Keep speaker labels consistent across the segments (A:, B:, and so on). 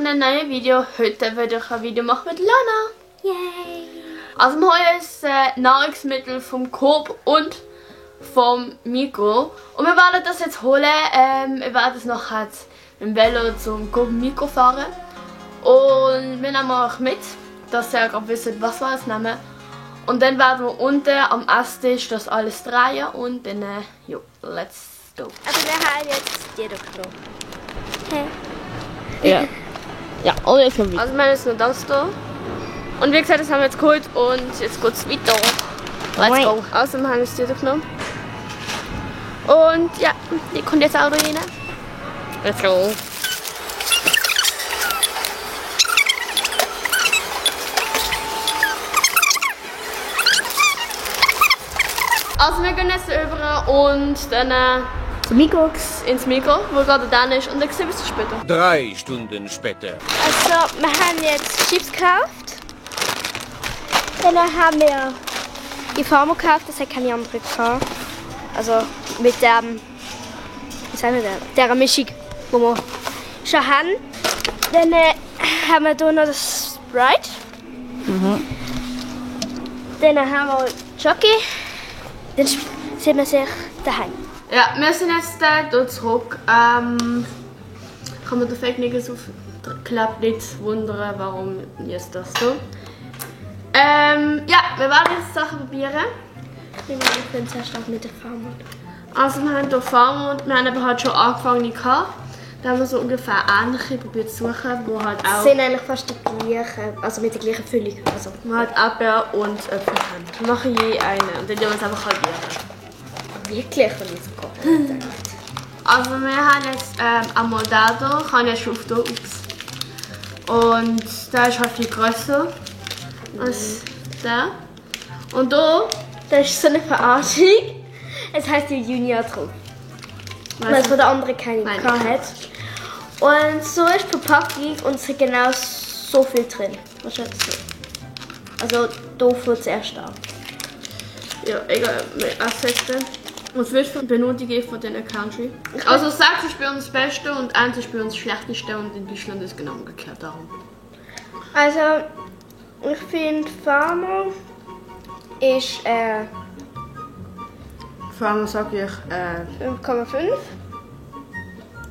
A: einem neuen Video. Heute werde ich ein Video machen mit Lana.
B: Yay!
A: Also wir haben jetzt Nahrungsmittel vom Coop und vom Migros. Und wir werden das jetzt holen. Wir werden es nachher mit dem Velo zum Coop und Migros fahren. Und wir nehmen euch mit, dass ihr gerade wisst, was wir jetzt nehmen. Und dann werden wir unten am Esstisch das alles drehen und dann, jo, let's go.
B: Also wir haben jetzt die genommen.
A: Ja. Ja, und jetzt mal wieder. Also wir haben jetzt noch das hier. Und wie gesagt, das haben wir jetzt geholt und jetzt geht es weiter. Let's go. Also wir haben jetzt die hier genommen. Und ja, die kommt jetzt auch da rein. Let's go. Also wir gehen jetzt über und dann
B: Zum Migros.
A: ins Migros, wo gerade dann ist, und dann sehen wir uns später.
C: 3 Stunden später.
B: Also wir haben jetzt Chips gekauft. Dann haben wir die Farmer gekauft, das hat keine andere gehabt. Also mit dem, wie sagen wir der Mischung, die wir schon haben. Dann haben wir hier noch das Sprite. Dann haben wir Jockey. Dann sind wir sich daheim.
A: Ja, wir sind jetzt hier zurück. Kann man den Fake News aufklappt nicht wundern, warum jetzt das so. Ja, wir werden jetzt Sachen probieren.
B: Wir können zuerst auch mit der Farmer.
A: Also wir haben hier Farmer und wir haben aber halt schon angefangen gehabt. Da haben wir so ungefähr ähnliche probiert zu suchen, wo halt
B: Es
A: auch
B: sind eigentlich fast die gleichen, also mit der gleichen Füllung. Also.
A: wo halt Erdbeer und Äpfel haben. Wir machen je eine und dann tun wir es einfach halbieren.
B: Wirklich, wenn ich so koche.
A: Also wir haben jetzt einmal den hier, ich habe jetzt schon auf hier, ups. Und der ist halt viel grösser als der. Und hier,
B: Das ist so eine Verarschung. Es heisst die Junior drauf. Weil es von der anderen keine
A: Nein.
B: hat. Und so ist die Verpackung und es hat genau so viel drin. Was schätzt du? Also hier fängt es erst an.
A: ja, egal, wir essen. Und 5 benötige ich von diesen Country. Also 6 ist bei uns das Beste und 1 ist bei uns das Schlechteste und in Deutschland ist genau umgekehrt darum.
B: Also ich finde Farmer ist
A: Vor allem sage ich,
B: 5,5.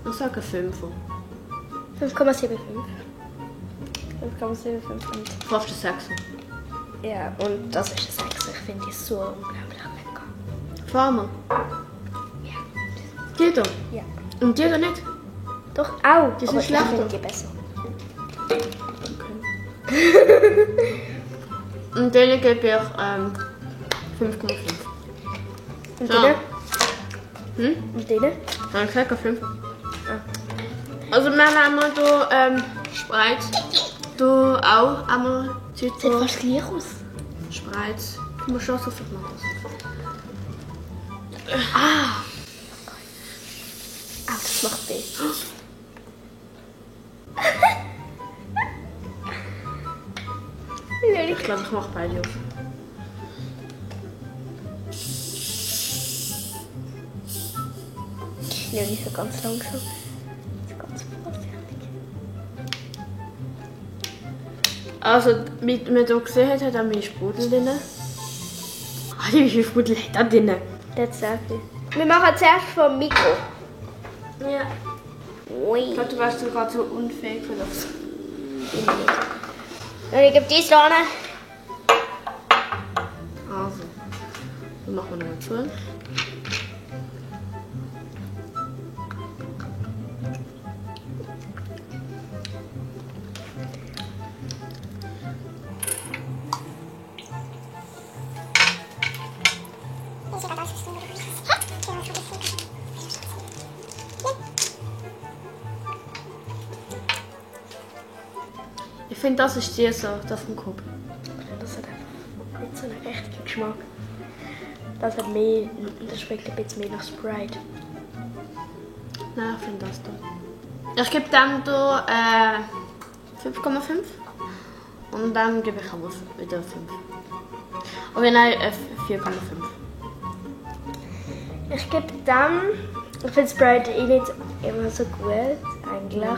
A: ich sage 5.
B: 5,75. 5,75 und
A: Fast ein 6.
B: ja, und das ist ein 6. Ich finde die so unglaublich lecker.
A: Farmer.
B: Ja.
A: Die da?
B: Ja.
A: Und die da nicht?
B: Doch, auch.
A: Die sind
B: aber
A: schlechter.
B: Ich finde die besser.
A: Und denen gebe ich 5,5.
B: Und
A: Ja.
B: denen?
A: Hm?
B: Und denen?
A: Ja, ich sage 5. Also wir haben hier Sprite. Hier auch einmal
B: Sieht
A: Zitron.
B: fast gleich aus.
A: Sprite. Ich muss schon so viel machen.
B: Ah, das macht weh.
A: Ich glaube, ich mache beide auf.
B: Ja, nicht so ganz langsam. So ganz vorsichtig.
A: Also, wie man hier gesehen hat, hat er mehr Sprudel drin. Wie viel Sprudel hat er drin?
B: Das sehr viel. Wir machen zuerst vom Mikro.
A: Ja.
B: Ui.
A: Ich glaube, du warst gerade so unfähig für das.
B: Und ich gebe dies da rein.
A: Also, dann machen wir noch zu. Ich finde, das ist Käse, das vom Coop.
B: Das hat einfach nicht so einen richtigen Geschmack. Das hat mehr, das schmeckt ein bisschen mehr nach Sprite.
A: Nein, ich finde das da. Ich gebe dem hier 5,5. Und dann gebe ich aber wieder 5. Oder nein, 4,5.
B: Ich gebe dann, ich finde Sprite eh nicht immer so gut, eigentlich.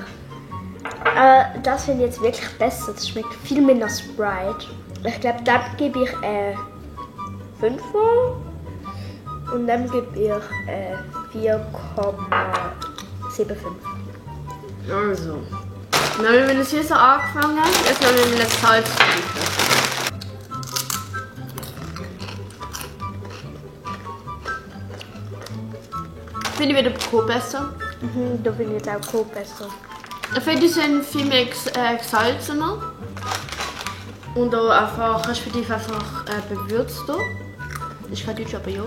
B: Das finde ich jetzt wirklich besser. Das schmeckt viel mehr nach Sprite. Ich glaube, da gebe ich 5 und dann gebe ich 4,75.
A: Also. Dann haben wir das hier so angefangen. Jetzt haben wir das Salz vergeben. Finde ich wieder Coke besser.
B: Da finde ich jetzt auch Coke besser.
A: Ich finde, die sind viel mehr gesalzener. Und auch einfach, respektive einfach bewürzt. Ich kann Deutsch, aber ja.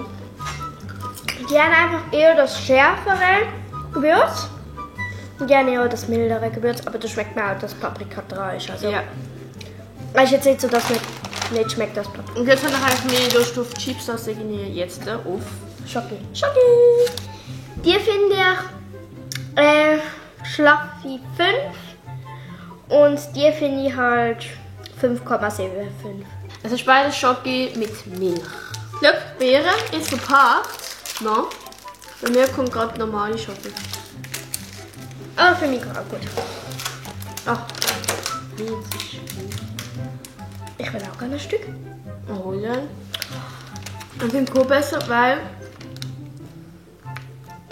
B: Die haben einfach eher das schärfere Gewürz. Und die haben eher das mildere Gewürz, aber da schmeckt mir auch, dass Paprika dran ist. Also,
A: Ja.
B: es ist jetzt nicht so, dass mir nicht schmeckt, das Paprika.
A: Und jetzt habe ich mehr Lust auf Chips, als ich jetzt auf.
B: Schoki. Die finde ich schlaffi 5 und die finde ich halt 5,75.
A: Es ist beides Schoki mit Milch. Schau, Beeren ist verpackt. No. Bei mir kommt gerade normale Schoki.
B: Aber für mich auch gut.
A: Ach,
B: Ich will auch gerne ein Stück.
A: holen. Ich finde Coke besser, weil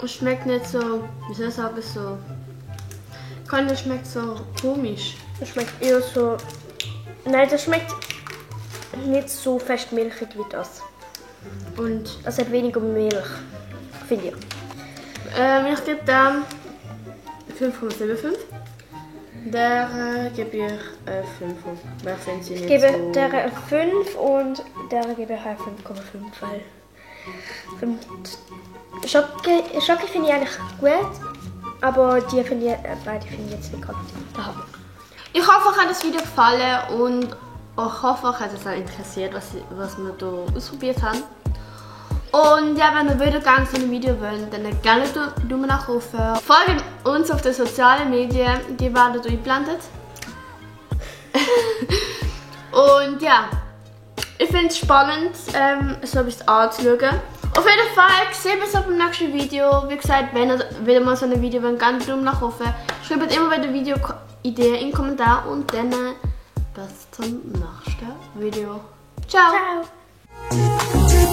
A: es schmeckt nicht so, wie soll ich sagen, so. Das schmeckt so komisch.
B: Das schmeckt eher so. Nein, das schmeckt nicht so fest milchig wie das.
A: Und
B: Es hat weniger Milch, finde ich.
A: ich gebe dann 5,75. Der gebe ich 5. Weil ich finde sie
B: Ich
A: nicht
B: gebe
A: so...
B: der 5 und der gebe ich halt 5,5, weil Schoki finde ich eigentlich gut, aber die finde ich, beide finde ich jetzt nicht gerade der Hammer.
A: Ich hoffe, euch hat das Video gefallen und ich hoffe, euch hat es auch interessiert, was wir hier ausprobiert haben. Und ja, wenn ihr wieder ganz so ein Video wollt, dann gerne Daumen nach oben. Folgt uns auf den sozialen Medien, die werden eingeblendet. Und ja, ich finde es spannend, so etwas anzuschauen. Auf jeden Fall sehen wir uns auf dem nächsten Video. Wie gesagt, wenn ihr wieder mal so ein Video wollt, gerne Daumen nach oben. Schreibt immer wieder Video-Ideen in den Kommentaren und dann bis zum nächsten Video. Ciao!
B: Ciao!